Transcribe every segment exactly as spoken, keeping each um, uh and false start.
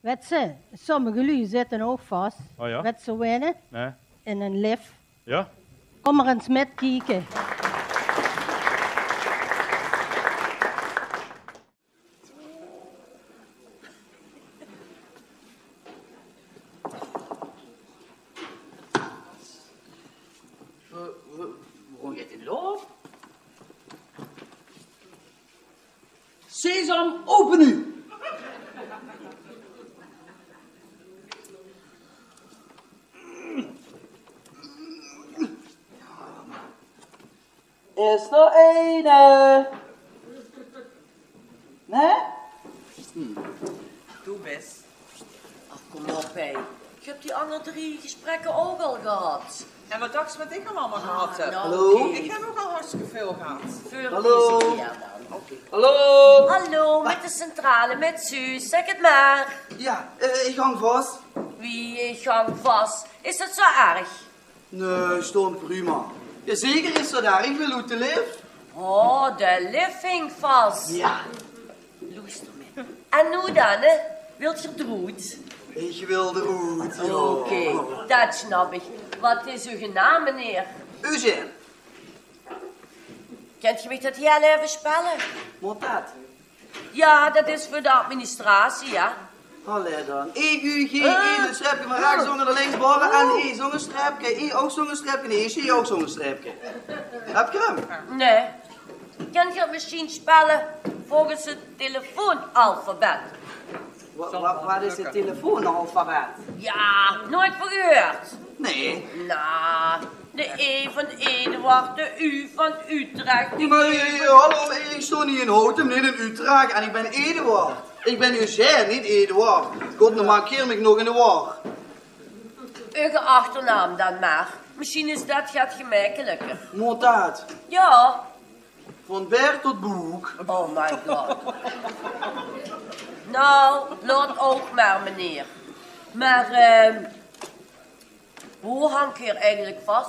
Wèts se, sommige luuj zitte ouch vas. Oh ja? Wèts se, wenne? Nae. In ein lif. Ja? Kóm mer ins mit kieke. Wo, wo, wo geit dit oop? Sesam, open u! Is d'r eine? Nae? Hm. Doe bis. Ach, kóm op, hè. Ich höb die anger drie gesprekke ouch al gehad. En wat dachs se wat ich allemaol gehad höb? Ah, noe, hallo? Oké. Ich höb ouch al hartstikke väöl gehad. Hallo? Hallo? Hallo, mit de centrale, mit Suus, zèk 't mer. Ja, eh, ich hang vas. Wie, ich hang vas? Is dat zo erg? Nae, stóng prima. Ja, zeker is dat erg, ich wil oet de lif. Oh, de lif hingk vas. Ja. Loester mer. En noe dan, hè? Wilt geer d'roet? Ich wil d'roet, ja. Oké, dat snap ich. Wat is eur naam, meneer? Eugène. Kènt geer mich dat hiel effe spelle? Mót dat? Ja, dat is veur de administratie, ja. Allee dan. E U G E, eh, mit streepke van rechs ónger nao links baove en E zónger streepke, E ouch zónger streepke, en E C E ouch zónger streepke. Höb geer 'm? Nae. Kènt geer 't mesjien spelle volges 't telefoonalfabet? Wa-, wa-, wat is 't telefoonalfabet? Ja, noeats van gehuurd? Nae. Nou, de E van Eduard, de U van Utrecht, de... Mer, eh, hallo, ich sjtóng hie in Houtum, neet in Utrecht. En ich bön Eduard. Ich bön Eugène, neet Eduard. God, noe maak geer mich nog in de war. Eure achternaam dan mer. Mesjien is dat get gemekkelikker. Mót dat? Ja. Van Berg tot Boek. Oh my god. Nou, laot ouch mer, meneer. Mer, eh, wo hang geer eigelik vas?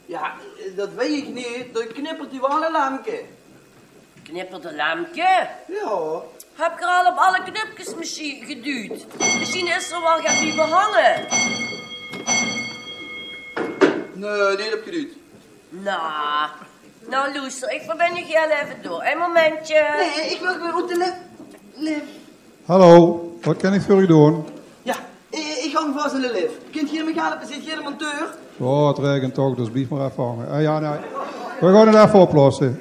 Ja, dat weit ich neet. Dao knippert hie waal e lempke. Knippert e lempke? Ja. Höb geer al op alle knupkes mesjien geduujd? Mesjien is d'r waal get bie behange. Nae, neet op geduujd. Nou, nou, loester, ich verbind uch hiel effe door. Ein momentje. Nae, ich wil gewoon oet de lif, lif. Hallo, wat kan ich veur uch doon? Ja, eh, ich hang vas in de lif. Kint geer mich helpe? Zeet geer de monteur? Oh, 't raegent toch, dus blief mer effe hange. Eh, ja, nae. Veer gaon 't effe oplosse.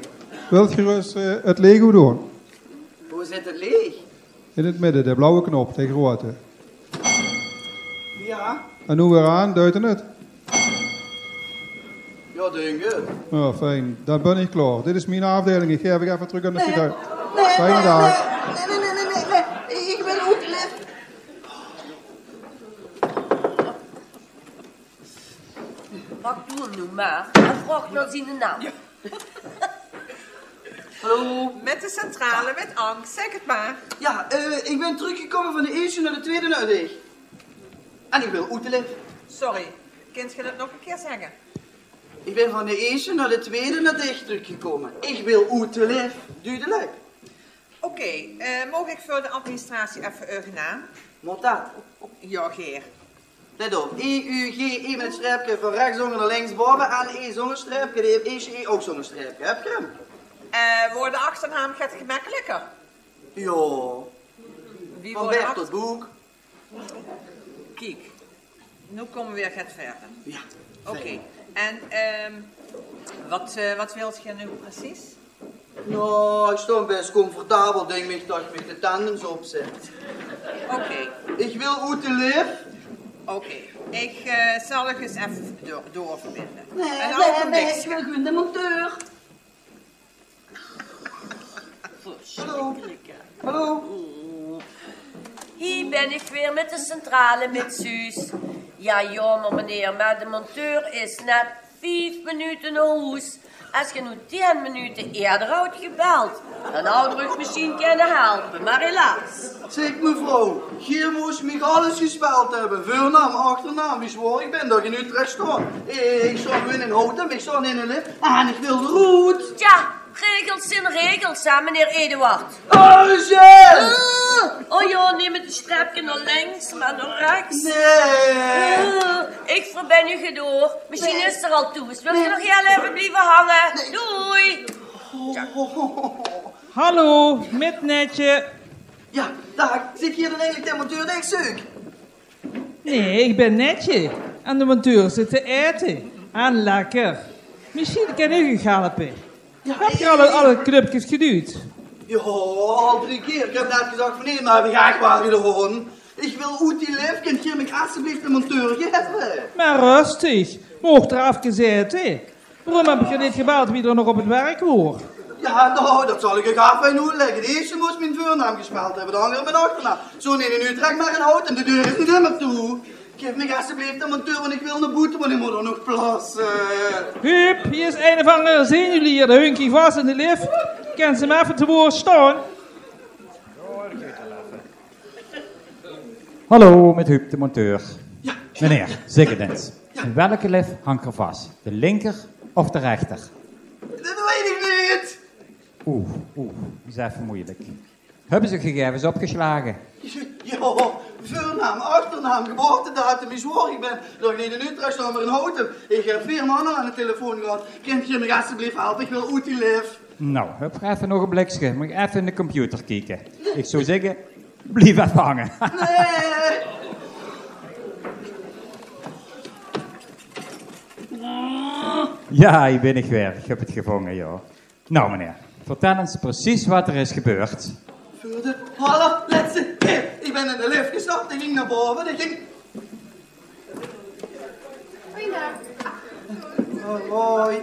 Wilt geer ins, eh, 't leech oetdoon? Wo zit 't leech? In 't midde, de blauwe knop, de groeate. Ja. En noe weer aan, duit 't? Ja, dink ich. Ja, fijn. Dan bön ich klaor. Dit is mien aafdeiling. Ich gaef uch effe trök aan de... Nae, nae, nae, nae. Fijne daag. Nae, nae, nae, nae, nae. Ich wil oet de lif. Pak doe 'm noe mer en vraog nao ziene naam. Ja. Hallo? Mit de centrale, mit Ank, zèk 't mer. Ja, eh, ich bön trökgekómme van de ieësjte nao de twieëde nao dich. En ich wil oet de lif. Sorry, kint geer dat nog ein kieër zègke? Ich bön van de ieësjte nao de twieëde nao dich trökgekómme. Ich wil oet de lif. Dudelik. Oké, eh, maag ich veur de administratie effe eure naam? Mót dat? Ja, gaer. Let op, E U G E mit streepke van rechs ónger nao links baove en E zónger streepke, de E C E ouch zónger streepke. Höb geer 'm? Eh, waert de achternaam get gemekkelikker? Ja. Wie... Van Berg tot Boek. Kiek, noe kómme v'r weer get verder. Ja, fijn. Oké, en, ehm, wat, eh, wat wilt geer noe precies? Nou, ich sjtóng bès comfortabel, dink ich, dat ich mich de tande ins opzèt. Oké. Ich wil oet de lif. Oké, ich, eh, zal uch ins effe door, doorverbinde. Nae, nae, nae, ich wil gewoon de monteur. Hallo. Hallo. Hie bön ich weer mit de centrale, mit Suus. Ja, jaomer, meneer, mer de monteur is net vief minute nao hoes. Es geer noe tieën minute ieëder hadt gebeld, dan haw ich uch mesjien kónne helpe, mer helaas. Zèk, mevrouw, geer mós mich alles gespeld höbbe. Veurnaam, achternaam, wie zwaor ich bön, dat ich in Utrecht sjtóng. Ich sjtóng gewoon in Houtum, ich sjtóng in de lif en ich wil d'roet. Tja, Regels zien regels, hè, meneer Eduard? Oh, Rochelle! Oh, oh jao, neet mit de strepkes nao links, mer nao rechs. Nae. Oh, ich verbind uch door. Mesjiens is 'r al thoes. Wilt geer nog hiel effe blieve hange? Doei. Hallo, mit Netje. Jao, daag. Zeet geer dan eigelik de monteur dae ich zeuk? Nae, ich bin Netje. En de monteur zit te aete. En lekker. Mesjiens kin ich uch helpe. Höb geer al, al die knupkes gedujd? Jao, al drie kier. Ich höb net gezag van nae, mer höb ich ech waal gedaon. Ich wil oet die lif. Kint geer mich esjeblief de monteur gaeve? Mer rustig. Moog d'r effe gezaete. Waorom höb geer neet gebeld wie d'r nog op 't werk woor? Jao, noe, dat zal ich uch gaer fijn oetlègke. De ierste mós mien veurnaam gespeld höbbe, de anger mien achternaam. Zoe'n eine in Utrecht mer in Houtem, de deur is neet ummer toe. Gaef mich esjeblief de monteur, want ich wil nao boete, want ich mót ouch nog plasse. Huub, hie is ein of anger zenuwlier, dae hunk ich vas in de lif. Kins se 'm effe te woord staon? Hallo, mit Huub de monteur. Jao. Meneer, zèk 't ins. Jao. In welke lif hang geer vas? De linker of de rechter? Dat weit ich neet. Oeh, oeh, is effe meujelik. Höbbe ze gegaeves opgeslage? Jao, veurnaam, achternaam, geboortedatum, wie zwaor ich bön. Dat ich neet in Utrecht staon, mer in Houtem. Ich höb veer man al aan de telefoon gehad. Kint geer mich esjeblief helpe? Ich wil oet die lif. Noe, höb geer effe 'n ougenblikske? Mót ich effe in de computer kieke. Ich zou zègke, blief effe hange. Nae. Jao, hie bin ich weer. Ich höb 't gevónge, jao. Noe, meneer, vertèl ins precies waat d'r is gebeurd. Veur de allerlètste kier. Ich bön in de lif gestap, dae ging nao bove, dae ging Goeiendaag. Hoi.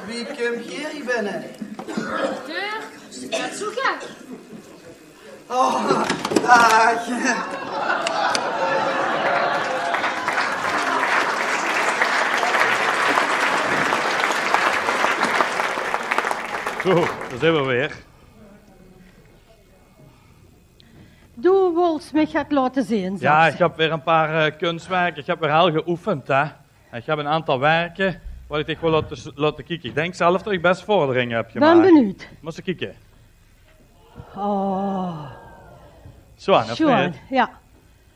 Wie kump geer hie binne? Deur. Wat zeuk geer? Oh, daag. Zo, dao zeen v'r weer. Doe wils mich get laote zeen, zag ze. Jao, ich höb weer ein paar, eh, kunstwerke. Ich höb weer hel geoefend, hè. En ich höb ein aantal werke wat ich dich wil laote, laote kieke. Ich dink zelf dat ich bès vorderinge höb gemaak. Bön benuujd. Mós se kieke. Oh. Sjoon, of neet? Jao.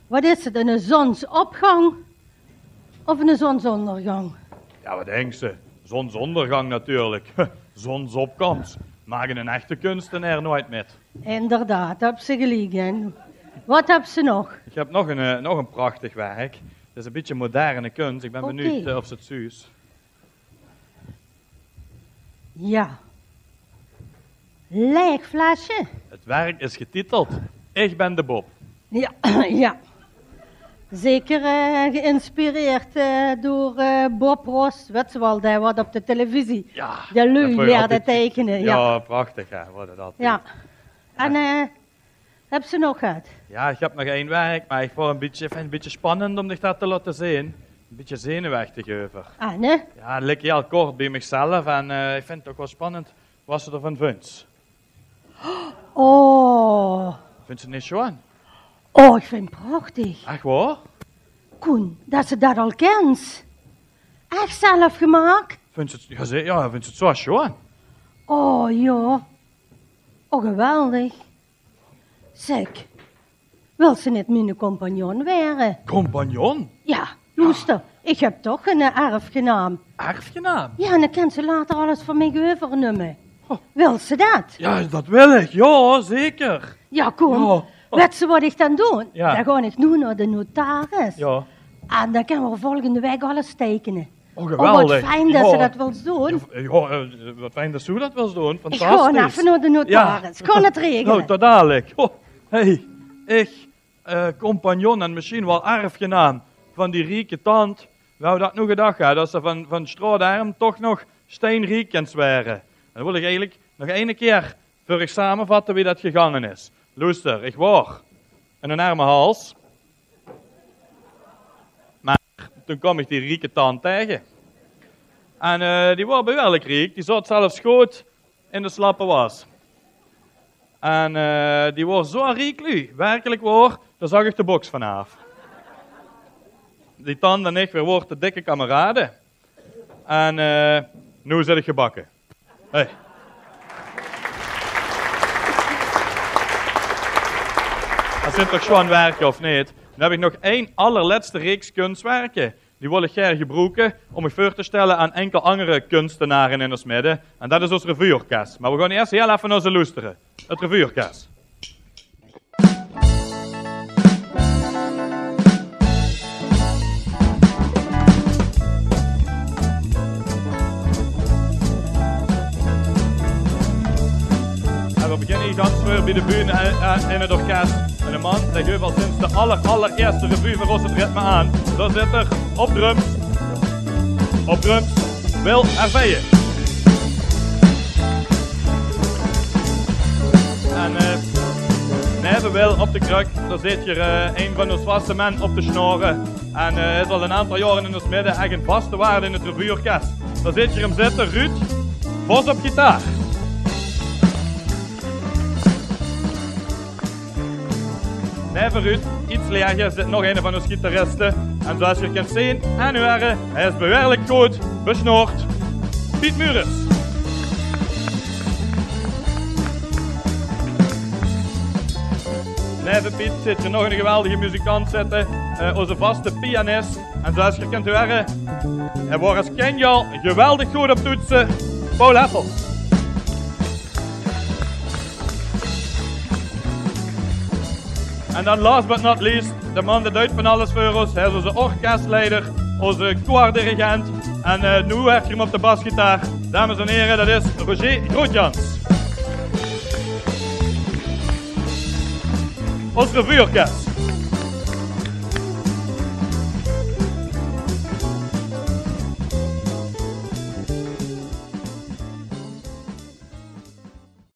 Wat is 't, eine zonsopgang? Of eine zonsóngergang? Jao, wat dinks se? Zonsóngergang natuurlik. Zonsopkóms. Maak eine echte kunstenaer noeats mit. Inderdaad, dao höbs se geliek in. Wat höbs se nog? Ich höb nog ein, eh, nog ein prachtig werk. Dat is ein bietje moderne kuns. Ich bön benuujd, eh, of se 't zuus. Jao. Laeg flesje. Het werk is getiteld Ich bön de Bob. Jao, jao. Zeker, eh, geïnspireerd, eh, door, eh, Bob Ross. Wèts se waal, dae wat op de televisie de luuj leerde teikene. Jao, prachtig, hè, wat dat is. Jao. En, eh, Höbs se nog get? Jao, ich höb nog ein werk, mer ich vónj 't ein bietje, vinj 't ein bietje spannend óm dich dat te laote zeen. Ein bietje zenuwechtig euver. Ah, nae? Jao, 't ligk hiel kort bie mich zelf en, eh, ich vinj 't toch waal spannend wat se d'rvan vunjs. Oh. Vunjs se 't neet sjoon? Oh, ich vinj 't prachtig. Ech waor? Koen, dat se dat al kins. Ech zelf gemaak? Vunjs se 't, jao, ze-, jao, vunjs se 't zo sjoon? Oh, jao. Oh, geweldig. Zèk, wils se neet miene compagnon waere? Compagnon? Jao, loester, ich höb toch ein, eh, erfgenaam. Erfgenaam? Jao, en dan kins se later alles van mich euvernumme. Oh. Wils se dat? Jao, dat wil ich. Jao, zeker. Jao, kóm. Jao. Wèts se wat ich dan doon? Jao. Dan gaon ich noe nao de notaris. Jao. En dan kinne v'r volgende waek alles teikene. Oh, geweldig. Oh, wat fijn dat se dat wils doon. Jao, jao, eh, wat fijn dat se dat wils doon. Fantastisch. Ich gaon effe nao de notaris. Jao. Gaon 't regele. Noe, tot dalik. Oh, hey, ich, eh, compagnon en mesjien waal erfgenaam van die rieke tant. Wae haw dat noe gedach, hè, dat se van, van sjtraoterm toch nog sjteinriek kins waere. En dan wil ich eigelik nog eine kier veur uch samevatte wie dat gegange is. Loester, ich waor eine erme hals. Mer toen kaom ich die rieke tant taenge. En, eh, die waor behuuerlik riek. Die zaot zelfs good in de slappe was. En, eh, die waor zo riek, luuj, werkelik waor, dao zag ich de boks vanaaf. Die tant en ich, veer woorte dikke kamerade. En, eh, noe zit ich gebakke. Hey. Det zeen toch sjoean werke, of neet? Dan höb ich nog ein allerlètste reeks kunswerke. Die wol ich gaer gebroeke óm uch veur te stèlle aan inkel anger kunstenare in ós midde. En det is ós revue-orkes. Mer veer gaon ieës hieël effe nao ze loestere. 't Revue-orkes. En veer beginne hie gans veur bie de bühne, eh, eh, in 't orkes. En de man, dae geuf al sinds de aller, allerieëste revue veur ós 't ritme aan. Dao zit 'r op drums. Op drums, Wil Erveie. En, eh, neve Wil op de kruk, dao zit hie, eh, ein van ós vaste men op de snore. En, eh, hae is al ein aantal jaore in ós midde, ech ein vaste waarde in 't revue-orkes. Dao zit hie 'm zitte, Ruud Vos op gitaar. Neve Ruud, get laeger, zit nog eine van ós gitariste. En zoeas geer kint zeen en hure, hae is behuuerlik good besnoord. Piet Mures. Neve Piet zit hie nog eine geweldige muzikant zitte, eh, ózze vaste pianis. En zoeas geer kint hure, hae waor es kindj al geweldig good op toetse, Paul Heffels. En dan last but not least, de man dae deit van alles veur ós. Hae is ózze orkesleider, ózze koordirigent. En, eh, noe höb geer 'm op de basgitaar. Dames en here, det is Roger Grootjans. Ós revue-orkes.